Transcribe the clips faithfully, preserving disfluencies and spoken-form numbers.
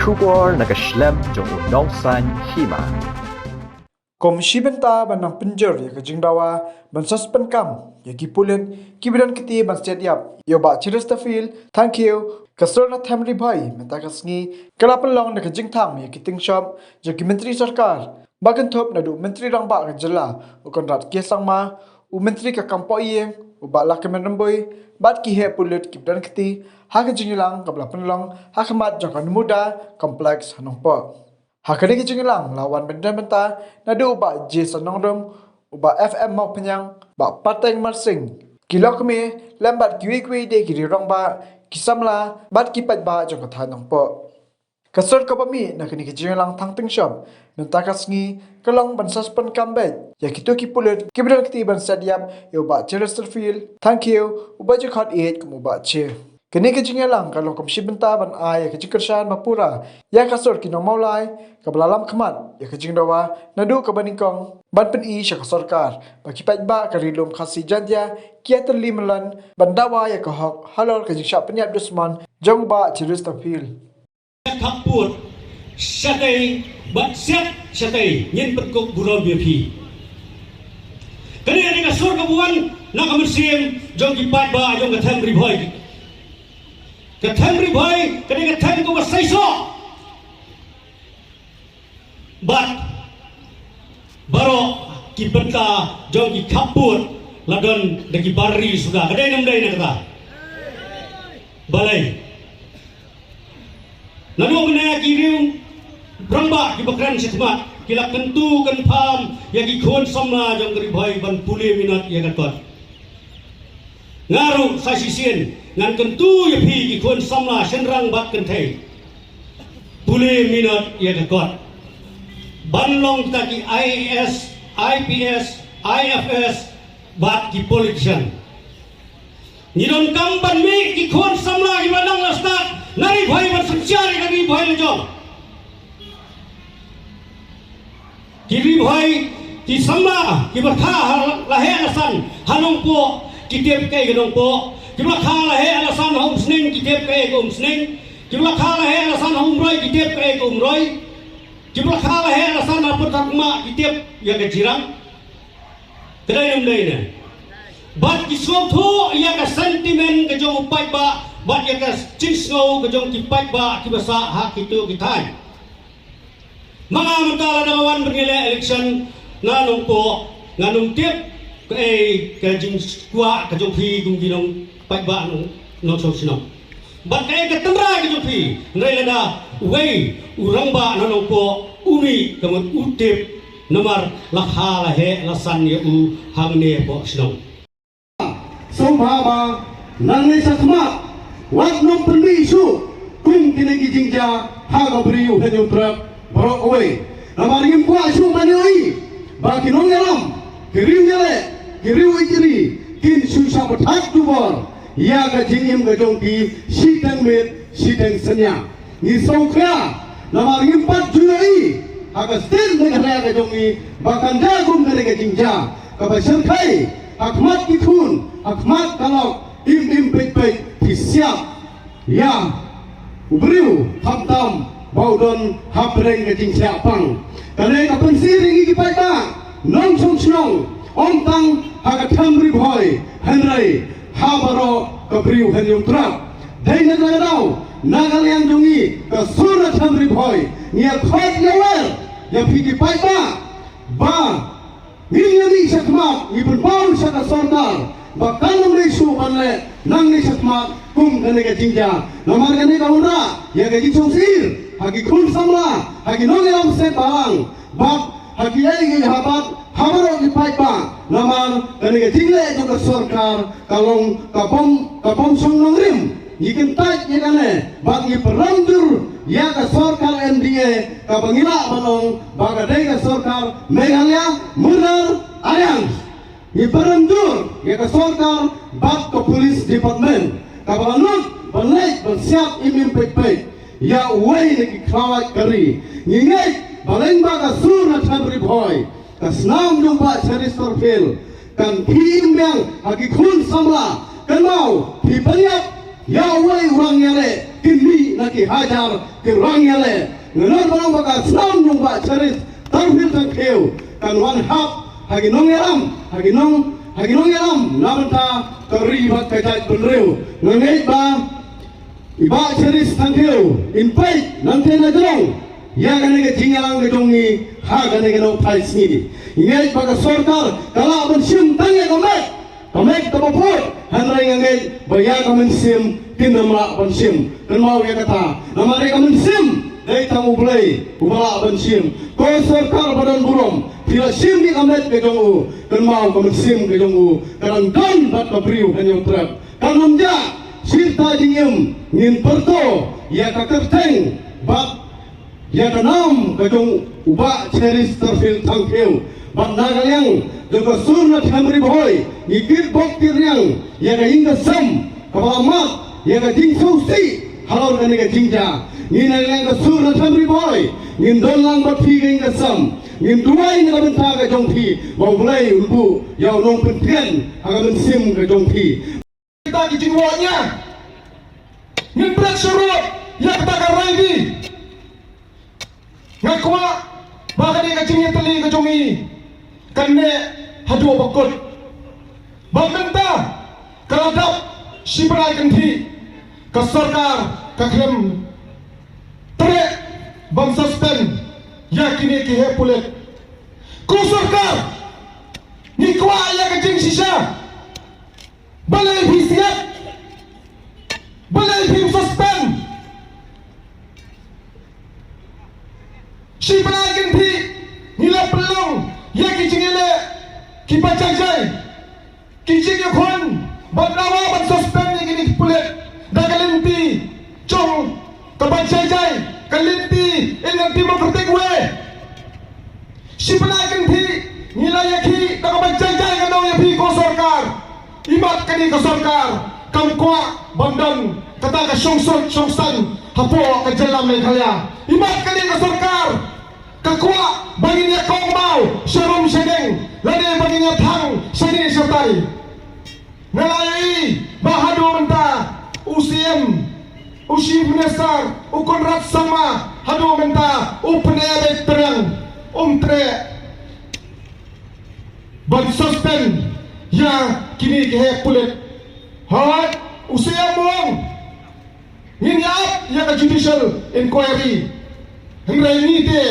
Khubor na ka shlem jong u nongsan hima. Kum shi bynta ban nang pynjur ïa ka jingdawa ban suspend kam ïa ki pulit kiba don kti ban siat ïap ïa u Bah Cheristerfield Thangkhiew, ka Sur Nathem Ri Bhoi mynta ka sngi ka la pynlong da ka jingthang ïa ki tyngshop jong ki myntri sorkar ba kynthup naduh u Myntri Rangbah ka Jylla u Conrad K Sangma, u Myntri ka Kam Pohïing u Bah Lahkmen Rymbui bad ki heh pulit kiba don kti ha ka jingïalang kaba la pynlong ha khmat jong ka Namuda Complex ha Nongpoh. Ha kane ka jingïalang la wan bynta bynta naduh u Bah Jason Nongrum, u Bah F M Mawphniang, Bah Pateng Marsing, ki longkmie lem bad kiwei kiwei de ki riew rangbah, ki samla bad ki paidbah jong ka thaiñ Nongpoh. Ka sur kaba mih na kane ka jingïalang thang tyngshop mynta ka sngi ka long ban suspend kam beit ïa kito ki pulit kiba don kti ban siat ïap ïa u Bah Cheristerfield Thangkhiew uba ju khot ïeit kum u Bah Che. Kane ka jingïalang ka long kum shi bynta ban ai ïa ka jingkyrshan ba pura ïa ka sur ki nong Mawlai kaba la lam khmat ïa ka jingdawa naduh kaba nyngkong ban pyni sha ka sorkar ba ki paidbah ka Ri Lum Khasi Jaiñtia ki ïatylli mlien ban dawa ïa ka hok halor ka jingshah pynïap dusmon jong u Bah Cheristerfield. Khappud shatei bad siat shatei ngin pynkup burom ïa phi. Kane ka dei ka sur kaba wan na ka mynsiem jong ki paidbah jong ka Them Ri Bhoi. Ka Them Ri Bhoi ka dei ka Them kaba saisoh. Bad baroh ki bynta jong ki khappud la don da ki bar ri suda. Ka dei ne ym dei na kata? Balei? Naduh mynne ki riew rangbah kiba kren shakhmat ki la kyntu kynpham ïa ki khun samla jong ka Ri Bhoi ban pule minot ïa ka kot. Nga ruh sa shisien ngan kyntu ïa phi ki khun samla shynrang bad kynthei, pule minot ïa ka kot ban long kita ki I A S, I P S, I F S bad ki politician. Ngi donkam ban mih ki khun samla kiba nang la stad na Ri Bhoi ban synshar ïa ka Ri Bhoi la jong. Ki Ri Bhoi, ki samla kiba kha ha la heh la san ha Nongpoh ki tip kaei ka Nongpoh, kiba kha la heh la san ha Umsning ki tip kaei ka Umsning, kiba kha la heh la san ha Umroi ki tip kaei ka Umroi, kiba kha la heh la san ha Pyrthakmah ki tip ïa ka Jirang. Ka dei ne ym dei ne? Bad ki sngewthuh ïa ka sentiment ka jong u paidbah bad ïa ka jingsngew ka jong ki paidbah kiba sah ha kito ki thaiñ. Ma nga mynta lada nga wan ban ïaleh election na Nongpoh, ngan ym tip kaei ka jingkwah ka jong phi kum ki nong paidbah nong, nongshong shnong. Bad kaei ka tynrai ka jong phi, hynrei lada uwei u rangbah na Nongpoh u mih ka mut u tip namar la kha la heh la san ïa u hangne hapoh shnong. Sngewbha ba nangne shakhmat wat nym pynmih shuh kum kine ki jingjia ha ka Bri u Hynñiewtrep baroh kawei. Namar ngim kwah shuh ban ïohi ba ki nongïalam, ki riew ïaleh, ki riew ïeit ri kin shu shah bthah dubor ïa ka jingim ka jong ki shiteng miet shiteng synñia. Ngi sngewkhia namar ngim pat ju ïohi ha ka state Meghalaya ka jong ngi ba kan da kum kane ka jingjia kaba shyrkhei ha khmat ki khun, ha khmat ka lok, im im peit peit phi siat ïa u briew khamtam ba u don hapdeng ka jingshah pang. Kane ka pynsih ïa ngi ki paidbah nongshong shnong, ym tang ha ka Them Ri Bhoi hynrei ha baroh ka Bri u Hynñiewtrep. Dei na kata ka daw na ka liang jong ngi ka sur na Them Ri Bhoi ngi ïa khot ïa wer ïa phi ki paidbah ba ngin ïa mih shakhmat, ngi pynpaw sha ka sorkar ba kan ym dei shuh ban leh nangne shakhmat kum kane ka jingjia. Namar kane ka wanrah ïa ka jingsngewsih ha ki khun samla, ha ki nongïalam stet balang bad ha kiei kiei ha bad ha baroh ki paidbah. Namar kane ka jingleh jong ka sorkar ka long ka bym, ka bym shong nongrim. Ngi kyntait ïa kane bad ngi pynrem jur ïa ka sorkar M D A kaba ngi lah ban ong ba ka dei ka sorkar Meghalaya Murnar Alliance. Ngi pynrem jur ïa ka sorkar bad ka police department kaba la nud ban leit ban siat im im peit peit ïa uwei na ki khlawait ka ri. Ngi ngeit ba lyngba ka sur na Them Ri Bhoi, ka snam jong Bah Cheristerfield kan khie im biang ha ki khun samla. Kynmaw, phi pynïap ïa uwei u rangïaleh, Ki mih na ki hajar ki rang ïaleh. Nga nud ban ong ba ka snam jong Bah Cheristerfield Thangkhiew kan wan hap ha ki nongïalam, ha ki nong, ha ki nongïalam na bynta ka ri bad ka jaitbynriew. Nga ngeit ba i Bah Cheristerfield Thangkhiew in peit nangta na jrong ïa kane ka jingïalang ka jong ngi ha kane ka nongphai sngi. Ngeit ba ka sorkar ka lah ban shim tang ïa ka met, ka met kaba pud, hynrei nga ngeit ba ïa ka mynsiem kin ym lah ban shim. Kynmaw ïa kata, namar ïa ka mynsiem dei tang U Blei uba lah ban shim. Ko sorkar ba don burom, phi la shim ïa ka met ka jong u, kynmaw ka mynsiem ka jong u ka dang don bad ka briew Hynñiewtrep. Kan ym jah, shirta jingim ngin pyrto ïa ka kyrteng bad ïa ka nam ka jong u Bah Cheristerfield Thangkhiew. Bad na ka liang jong ka sur na Them Ri Bhoi ngi kit bok kit riang ïa ka ïing ka sem kaba la mad ïa ka jingsngewsih halor kane ka jingjia. Ngi na ka liang ka sur na Them Ri Bhoi ngin don lang bad phi ka ïing ka sem, ngin duwai na ka bynta ka jong phi ba U Blei un buh ïa u nongpyntngen ha ka mynsiem ka jong phi. Kita ki jingwad nia ngin bret shuh ruh ïa kata ka rangli. Nga kwah ba kane ka jingïatylli ka jong ngi kan neh haduh ba kut. Ba mynta ka la dap shi bnai kynthih ka sorkar ka khlem treh ban suspend ïa kine ki heh pulit. Ko sorkar, ngi kwah ïa ka jingshisha. Balei phi siat? Balei phim suspend? Shi bnai kynthih ngi la pynlong ïa ki jingïaleh kiba jai jai, ki jingïakhun ban dawa ban suspend ïa kine ki pulit da ka lynti jong kaba jai jai, ka lynti in a democratic way. Shi bnai kynthih ngi la ïakhih da kaba jai jai, nga ong ïa phi ko sorkar. Imat kane ka sorkar kam kwah ban don kata ka shongsuk shongsaiñ hapoh ka jylla Meghalaya. Imat kane ka sorkar ka kwah ba ngin ïa kongbaw sharum shadeng lane ba ngin ïa thang shane shatai. Nga la ïohi ba haduh mynta u C M, u Chief Minister, u Conrad Sangma, haduh mynta u pyneh beit pyrshang, um treh ban suspend ïa kine ki heh pulit. Hooid, u C M u ong ngin ïa ap ïa ka judicial inquiry. Hynrei ngi te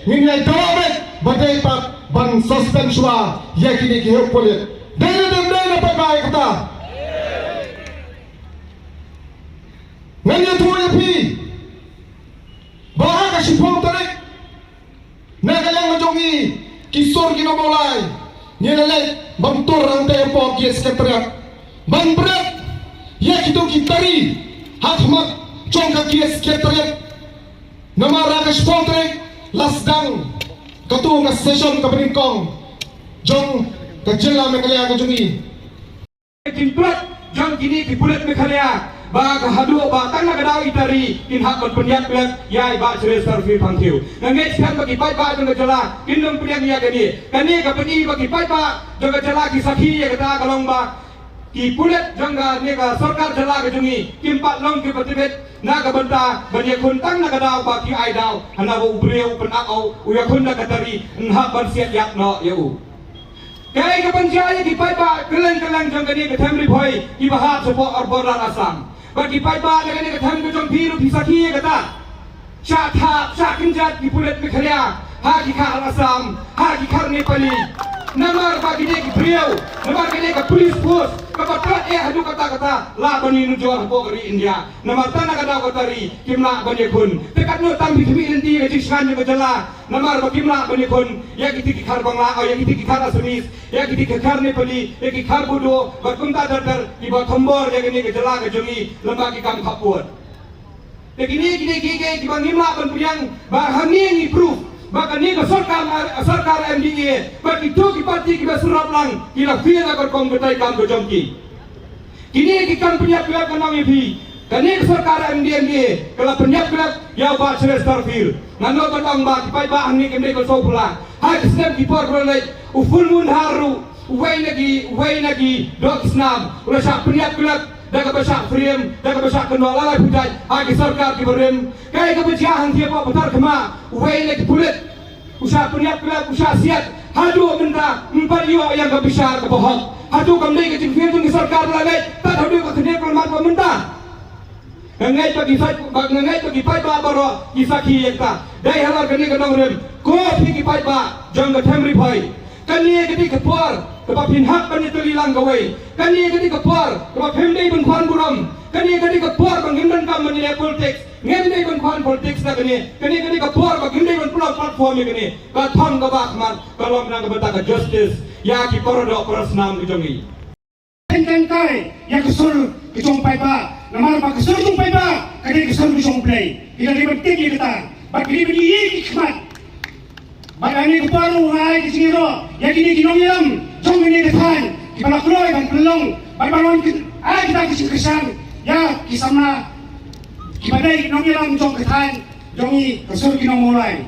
ngin ïa dawa beit ba dei pat ban suspend shuwa ïa kine ki heh pulit. Dei ne ym dei, na pat ba ïa kata. Ngan ïathuh ïa phi ba ha ka shiphew tarik, na ka liang ka jong ngi ki sur ki nongmawlai ngi la leit ban tur hangtai hapoh ki secretariat ban bret ïa kito ki tari ha khmat jong ka ki secretariat. Namar ha ka shiphew tarik la sdang kato ka session kaba nyngkong jong ka jylla Meghalaya ka jong ngi. Ka jingtlot jong kine ki pulit Meghalaya ba ka haduh ba tang na ka daw i tari kin hap ban pynïap klet ïa i Bah Cheristerfield Thangkhiew. Nga ngeit skhem ba ki paidbah jong ka jylla kin ym pdiang ïa kane. Kane ka pyni ba ki paidbah jong ka jylla ki sakhi ïa kata, ka long ba ki pulit jong kane ka sorkar jylla ka jong ngi kim pat long kiba tbit na ka bynta ban ïakhun tang na ka daw ba ki ai daw, hana ba u briew u pynap, u ïakhun da ka tari, yn hap ban siat ïap noh ïa u. Kaei kaban jia ïa ki paidbah kylleng kylleng jong kane ka Them Ri Bhoi kiba hap shapoh ar border Assam? Bad ki paidbah na kane ka them ka jong phi ruh phi sakhi ïa kata. Shah thap shah kynjat ki pulit Meghalaya ha ki khar Assam, ha ki khar Nepali. Namar ba kine ki briew, namar kane ka police force kaba tlot eh haduh katta katta, lah ban ïanujor hapoh ka ri India. Namar tang na ka daw ka tari kim lah ban ïakhun. Te katno tang phi khmih lynti ïa ka jingshngaiñ jong ka jylla. Namar ba kim lah ban ïakhun ïa kiti ki khar Bangla, ïa kiti ki khar Assamese, ïa kiti ki khar Nepali, ïa ki khar Bodo bad kumta ter ter kiba thombor ïa kane ka jylla ka jong ngi lyngba ki kam khappud. Te kine kine kiei kiei kiba ngim lah ban pdiang ba hangne ngi proof ba kane ka sorkar, sorkar M D A bad kito ki party kiba syrap lang ki la fail ha ka rukom batai kam ka jong ki. Kine ki kam pynïap klet, ngan ong ïa phi, kane ka sorkar M D A ka la pynïap klet ïa u Bah Cheristerfield. Ngan ong, ngan ong ba ki paidbah hangne kim dei ka sngewphylla. Ha ki snem ki por ba la leit, u Full Moon Dhar ruh uwei na ki, uwei na ki doh ki snam u la shah pynïap klet Da kaba shah frame, da kaba shah kynnoh la lai pyrthei ha ki sorkar kiba rim. Kaei kaba jia hangtei hapoh Patharkhmah, uwei na ki pulit u shah pynïap klep, u shah siat. Haduh mynta ym pat ïoh ïa ka bishar kaba hok. Haduh kam dei ka jingpher jong ka sorkar ba la leit, tad haduh ka khyndiat ka la mat ba mynta. Nga ngeit ba ki paid, ba nga ngeit ba ki paidbah baroh ki sakhi ïa kata. Dei halor kane ka nongrim, ko phi ki paidbah jong ka Them Ri Bhoi, kane ka dei ka por kaba phin hap ban ïatylli lang kawei. Kane ka dei ka por kaba phim dei ban khwan burom. Kane ka dei ka por ba ngim donkam ban leh politics. Ngim dei ban khwan politics na kane. Kane ka dei ka por ba ngim dei ban pynlong platform ïa kane. Ka thong kaba khmat ka long na ka bynta ka justice ïa ki paradoh parasnam ka jong ngi. Teng teng tai ïa ka sur ka jong paidbah, namar ba ka sur jong paidbah ka dei ka sur ka jong U Blei. Ki la dei ban tip ïa kata bad ki dei ban ïohi ki khmat. Bad ha kane ka por ruh nga ai ka jingïaroh ïa kine ki nongïalam jong kane ka thaiñ kiba la kloi ban pynlong bad ban wan ai kita ki jingkyrshan ïa ki samla kiba dei ki nongïalam jong ka thaiñ jong ngi, ka sur ki nong Mawlai.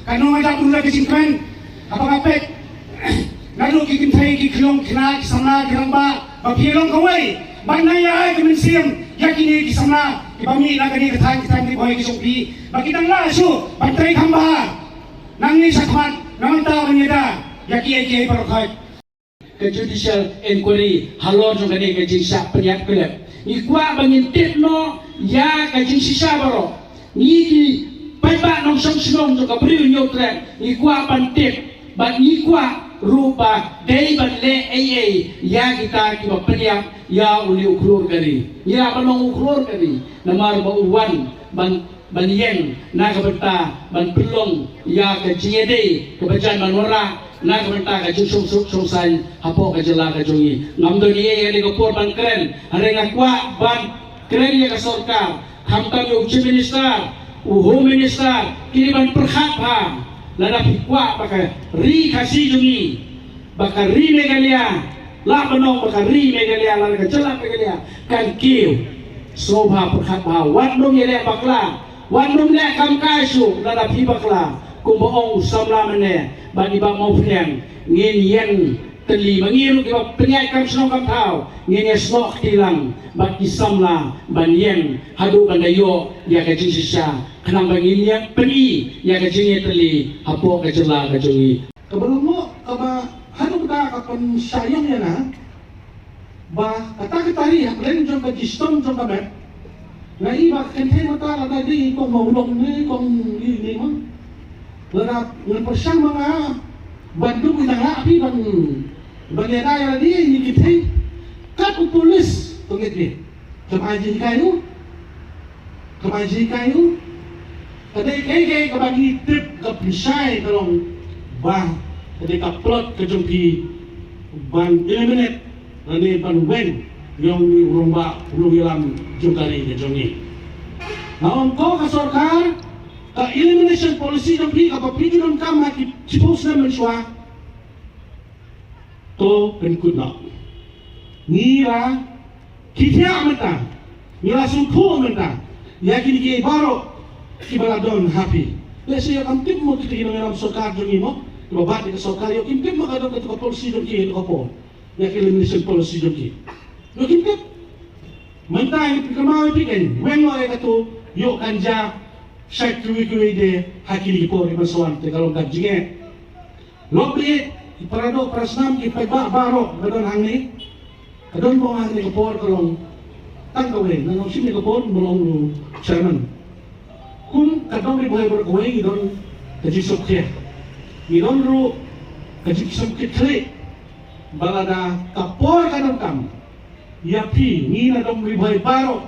Ka nong nga dap ruh da ka jingkmen haba nga peit naduh ki kynthei, ki khyllung, ki khynnah, ki samla, ki rangbah, ba phi long kawei ban nang ïa ai ka mynsiem ïa kine ki samla kiba mih na kane ka thaiñ, ka thaiñ Ri Bhoi ka jong phi, ba ki dang lah shuh ban trei kham bha. Nangne shakhmat, na mynta ban ïada ïa kiei kiei baroh khoit. Ka judicial inquiry halor jong kane ka jingshah pynïap kylliang. Ngi kwah ba ngin tip noh ïa ka jingshisha baroh. Ngi ki paidbah nongshong shnong jong ka Bri u Hynñiewtrep ngi kwah ban tip bad ngi kwah ruh ba dei ban leh ei ei ïa kita kiba pynïap ïa une u khlur ka ri. Ïa ba nong u khlur ka ri namar ba u wan ban ban ïeng na ka bynta ban pynlong ïa ka jingïadei kaba jan ban wanrah na ka bynta ka jingsuk suk suk saiñ hapoh ka jylla ka jong ngi. Ngam don ei ei ha kane ka por ban kren, hynrei nga kwah ban kren ïa ka sorkar, khamtam ïa u Chief Minister, u Home Minister, kine ban pyrkhat bha. Lada phi kwah ba ka ri Khasi jong ngi, ba ka ri Meghalaya, lah ban ong ba ka ri Meghalaya, lada ka jylla Meghalaya kan kiew, sngewbha pyrkhat bha, wat nym ïaleh bakla, wat nym leh kam kai shuh. Lada phi bakla, kumba ong u samla mynne bad i Bah Mawphniang, ngin ïeng tylli, ma ngi ruh kiba pynïaid kam shnong kam thaw ngin ïasnoh kti lang bad ki samla ban ïeng haduh ban da ïoh ïa ka jingshisha, khnang ba ngin ïeng pyni ïa ka jingïatylli hapoh ka jylla ka jong ngi. Kaba long mo kaba haduh kata ka pynshah ïong ïa nga ba kata ka tari ha pdeng jong ka jingshitom jong ka met. Nga i ba ka kynthei mynta lada dei kong Mawlong ne kong i ne ma, lada ngan pyrshang ma nga ban duk ïa nga phi ban ban ïada ïa lade ïa kine ki kynthei. Kat u police to ngeit ne. Kam ai jinghikai u. Kam ai jinghikai u. Ka dei kaei kaei kaba ngi tip ka pynshai ka long ba ka dei ka plot ka jong phi ban eliminate lane ban weng ïa u rangbah u nongïalam jong ka ri ka jong ngi. Nga ong ko ka sorkar, ka elimination policy jong phi kaba phi ju donkam ha ki shiphew snem mynshuwa. To pynkut noh. Ngi la khie thiah mynta, ngi la sngewthuh mynta ïa kine kiei baroh kiba la don ha phi. Lehse ïoh kam tip mo kita ki nongïalam sorkar jong ngi mo, kiba bat ïa ka sorkar, ïoh kim tip mo ka don katu ka policy jong ki ha katu ka por, ïa ka elimination policy jong ki. Ïoh kim tip. Mynta ngi pynkynmaw ïa phi, kan weng noh ïa katu, ïoh kan jia shait kiwei kiwei de ha kine ki por kiban sa wan, te ka long ka jingeh. Lok bieit, ki paradoh parasnam, ki paidbah baroh ba don hangne. Ka don mo hangne ka por ka long tang kawei, nga nang shim ïa ka por ba long u chairman. Kum ka Dong Ri Bhoi baroh kawei ngi don ka jingsngewkhia. Ngi don ruh ka jingsngewkhia khlieh ba lada ka por ka donkam ïa phi, ngi na Dong Ri Bhoi baroh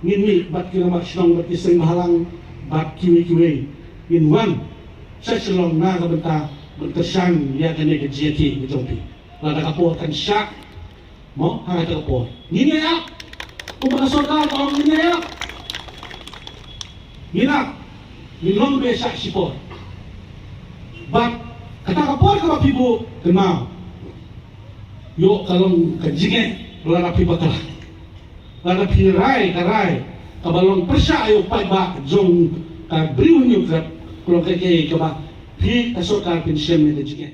ngin mih bad ki rangbah shnong bad ki seng bhalang bad kiwei kiwei, ngin wan sha Shillong na ka bynta ban kyrshan ïa kane ka jingïakhih ka jong phi. Lada ka por kan shah mo, ha kata ka por ngin ïa ap. Kumba ka sorkar ka ong ngin ïa ap. Ngin ap. Ngin long be shah shipor. Bad kata ka por kaba phi buh, kynmaw, ïoh ka long ka jingeh lada phi bakla. Lada phi rai ka rai kaba long pyrshah ïa u paidbah jong ka Bri u Hynñiewtrep, ka long kaei kaei kaba phi ka sorkar phin shem ïa ka jingeh.